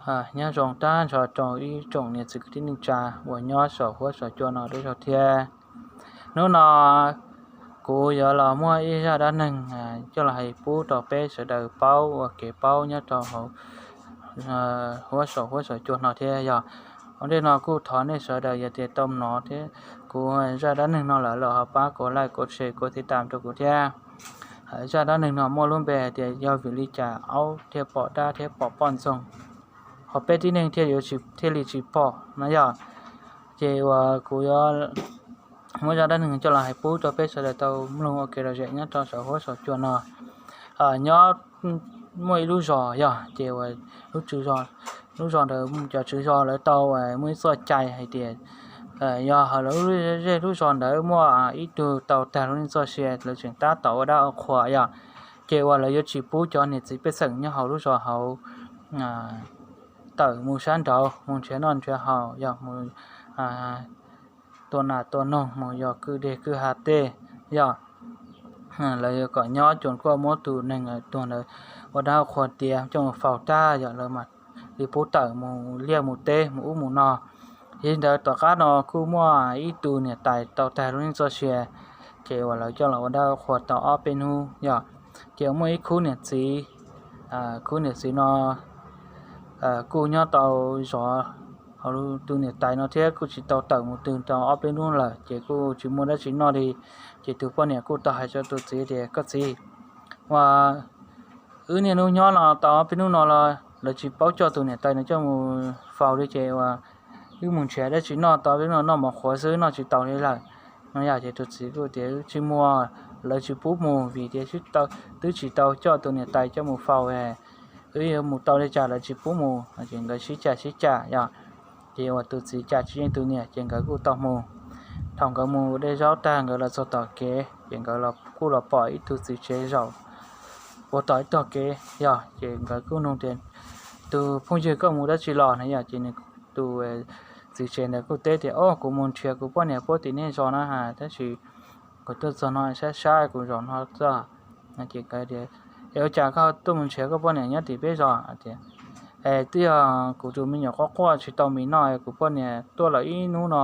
Nyob zoo tag nrho rau ib tsoom niam txiv kwv tij neej tsa uas nyob saum huab saum cua no dua zaug thiab. Hnub no kuv yuav los muaj ib zaj dab neeg coj los hais pub rau peb sawv daws paub ua kev paub nyob rau hauv huab saum huab saum cua no thiab yog. Ua ntej no kuj thov nej sawv daws yog tias tau hnov thiab kuv zaj dab neeg no lawm los ho pab kuv like, kuv share, kuv tiv tam rau kuv thiab. Zaj dab neeg no muaj lub npe hais tias yog vim li cas aub thiaj pom dab thiab pom poj ntxoog, ho peb tib neeg thiaj li tsis pom no yog. Ces uas kuv yuav muab zaj dab neeg coj los hais pub rau peb sawv daws tau mloog ua kev lom zem nyob rau saum huab saum cua no. Nyob muaj ib lub zos yog ces uas lub zos ntawd cov tswv zos lawv tau muaj ib txoj cai hais tias yog hauv lawv lub zej lub zos ntawd muaj ib tug tau tag lub neej txoj sia, lawv tseem tab tom ua dab ua qhua yog, ces uas lawv yuav tsis pub cov niam txiv pej xeem nyob hauv lub zos hauv tawm mus sab nraud mus nrhiav noj nrhiav haus yog mus tua nas tua noog mus yos kwj deg kwj ha tej yog. Lawv yuav kom nyob cuag kuj muab tus neeg tuag ntawd ua dab ua qhua tiav coj mus faus tag yog lawv mam li pub tawm mus liaj mus teb mus ub mus no. Yog li ntawd tom qab no kuj muaj ib tug niam tais tau tag lub neej txoj sia, ces uas lawv coj los ua dab ua qhua tau ob peb hnub yog, ces muaj ib khub niam txiv, khub niam txiv no kuj nyob tau zov hauv tus niam tais no thiab kuj tsis tau tawm mus twg tau ob peb hnub lawm ces kuj tsis muaj dab tsi noj li. Ces tus poj niam kuj tau hais rau tus txiv tias, Koj txiv, ua wb niaj hnub nyob no tau ob peb hnub no los lawv tsis paub coj tus niam tais no coj mus faus li ces uas wb mus nrhiav dab tsi noj tau peb no noj mov qhuav xwb noj tsis taus li lawm no yog. Ces tus txiv kuj tias, Wb tsis muaj, lawv tsis pub mus vim tias twb tsis tau coj tus niam tais coj mus faus, wb yuav mus tau li cas lawv tsis pub mus no ces nkawd sib cam sib cam yog. Ces uas tus txiv cam tsis yeej tus niam ces nkawd kuj tau mus. Thaum nkawd mus ua dej zaub tag nkawd los txog tom kev ces nkawd kuj los pom ib tug txiv tsev zaum ua tom ib tog kev yog. Ces nkawd kuj nug tias, Tus phooj ywg, koj mus dab tsi los no yog? Ces nws tus txiv tsev ntawd kuj teb tias, O, kuv mus nrhiav kuv poj niam puag tim nej zos na has, tab sis kuv tuaj txog no sab sab kuv zaum no txog. Es ua cas koj tuaj mus nrhiav koj poj niam nyob tim peb zos? Tias, Es twb yog kuv tus me nyuam quaj quaj tsis tau mis noj, kuv poj niam tuaj lawm ib hnub no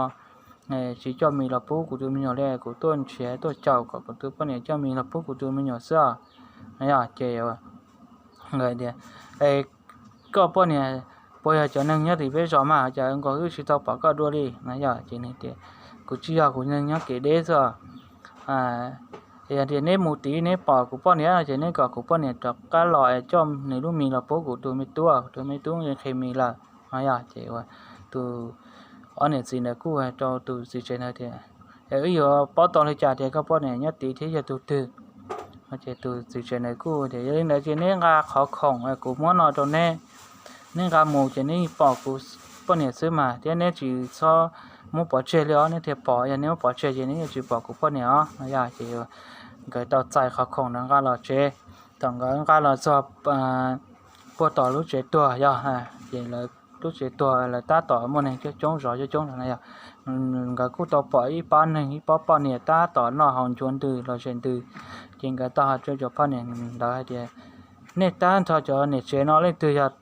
tsis coj mis los pub kuv tus me nyuam li, kuv tuaj nrhiav tuaj caum kom kuv tus poj niam coj mis los pub kuv tus me nyuam xwb os. Ces nkawd tias, Es koj poj niam puas yog cov neeg nyob tim peb zos mas cas nkaus wb tsis tau pom koj dua li no yog? Ces nws tias, Kuv tsis yog, kuv neeg nyob kev deb xwb. Yog tias neb mus tid neb pom kuv poj niam no ces neb kom kuv poj niam rov qab los es coj nws lub mis los pub kuv tus me tub, kuv tus me tub nqhis mis lawm no yog. Ces tus ob niam txiv ntawd kuj hais rau tus txiv tsev ntawd tias, Es wb yuav paub tau li cas tias koj poj niam nyob tid thiab yog tus twg? Ces tus txiv tsev ntawd kuj tias, Yog li ntawd ces neb nqa qhov khoom kuv muab no rau neb, neb nqa mus ces neb pom kuv poj niam xwb mas thiab neb tsis txhob muab pov tseg li os, neb thiaj pom, yog neb muab pov tseg ces neb yuav tsis pom kuv poj niam os no yog. Ces nkawd tau txais qhov khoom ntawd nqa los tsev. Thaum nkawd nqa los txog puag tom lub tsev tuag yog, ces lawv lub tsev tuag lawv tab tom muaj neeg coob coob zov coob coob no yog. Nkawd kuj tau pom ib pab neeg ib pab poj niam tab tom noj haus ncuav ntws los zem ntws. Ces nkawd tau hais rau cov poj niam ntawd hais tias, Nej tag nrho cov niam tsev no leej twg yog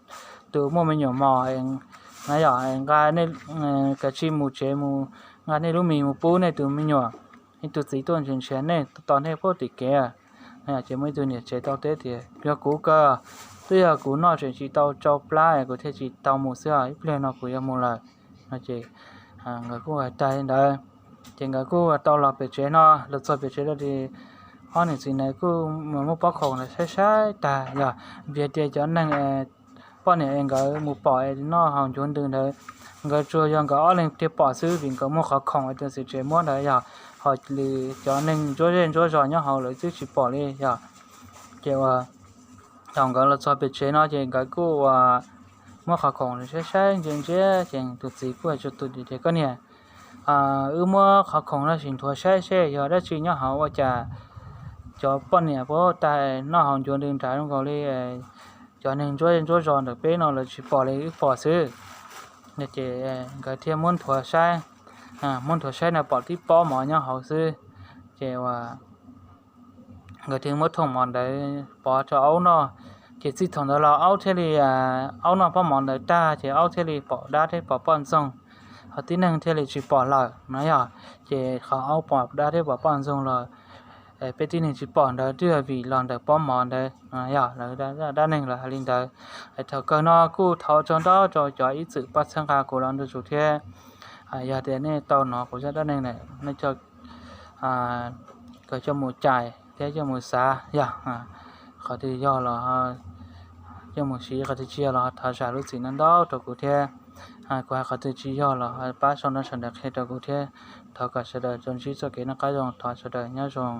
tus muaj me nyuam mos na yog, nqa, kav tsij mus tsev mus nqa nej lub mis mus pub nej tus me nyuam. Ib tug txiv tuaj nrhiav nrhiav nej tos nej puag tim kev. Ces muaj ib tug niam tsev tau teb tias, Yog kuv kawg, twb yog kuv noj tseem tsis tau tsau plab kuv thiaj tsis tau mus xwb, ib pliag no kuv yuav mus lawm no. Ces nkawd kuj hais tag li ntawd, ces nkawd kuj tau los pem tsev no, los txog pem tsev no ces ob niam txiv ntawd kuj muab pob khoom ntawd saib saib tag yog vim tias cov neeg poj niam es nkawd mus pom noj haus ncuav ntws ntawd, nkawd tsuas yog nkawd ob leeg thiaj pom xwb vim nkawd muab qhov khoom es tus txiv tsev muab ntawd yog, ho lwm cov neeg ntsuab zej ntsuab zos nyob hauv lawv twb tsis pom li yog. Ces uas thaum nkawd los txog pem tsev no ces nkawd kuj uas muab qhov khoom saib saib ntsia ntsia ces tus txiv kuj hais rau tus niam tias, Koj niam, wb muab qhov khoom no sim nthuav saib seb yog dab tsi nyob hauv, ua cas cov poj niam puab tag noj haus ncuav ntws nrad zoo nkaus li cov neeg ntsuab ntsuab zos ntawm peb no lawv tsis pom li, wb pom xwb. Ces nkawd thiaj muab nthuav saib, muab nthuav saib no pom tib pob mov nyob hauv xwb. Ces uas nkawd thiaj muab thooj mov ntawd pov rau aub noj. Ces txij thaum ntawd los aub thiaj li, aub noj pob mov ntawd tag ces aub thiaj li pom dab thiab pom poj ntxoog, ho tib neeg thiaj li tsis pom lawm no yog. Ces qhov aub pom dab thiab pom poj ntxoog los peb tib neeg tsis pom ntawd twb yog vim los ntawm pob mov ntawd no yog. Lawv dab neeg lawv hais li ntawd. Thaum kawg no kuj thov tsaug ntau rau cov ib txwm pab txhawb nqa kuv los ntu zus thiab. Yog tias nej tau hnov kuv zaj dab neeg na, nej coj mus cais thiab coj mus xav yog qhov twg yog los coj mus siv, qhov twg tsis yog los thov zam lub txim no ntau rau kuv thiab. Kuv hais qhov twg tsis yog los pab sau nrog sawv daws qhia rau kuv thiab. Thov kom sawv daws tsuas ntsib txoj kev noj qab zoo, thov sawv daws nyob zoo.